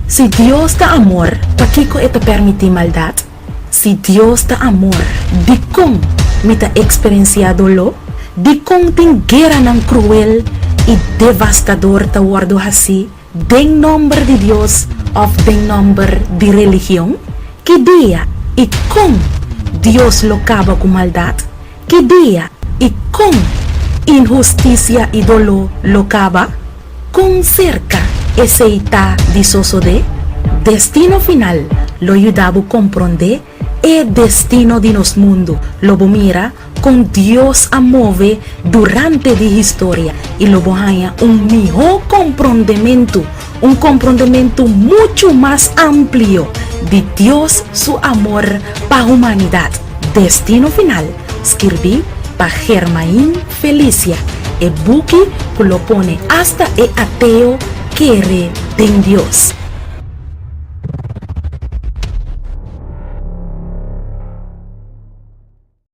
Si Dios ta amor, pakiko e ta permití maldat? Si Dios ta amor, dikon mi ta eksperensiá doló? Dikon tin gueranan kruel i devastador ta wòrdu hasí den nòmber di Dios òf den nòmber di religion? Ki dia i kon Dios lo kaba ku maldat? Ki dia i kon inhustisia i doló lo kaba? Kon serka esei ta di sosodé? Destino Final lo yuda bo komprondé e destino di nos mundu. Lo bo mira kon Dios a move durante di historia i lo bo haña un mihó komprondementu, un komprondementu muchu mas amplio di Dios su amor pa humanidat. Destino Final, skirbí pa Germain Felicia, e buki ku lo pone asta e ateo kere den Dios.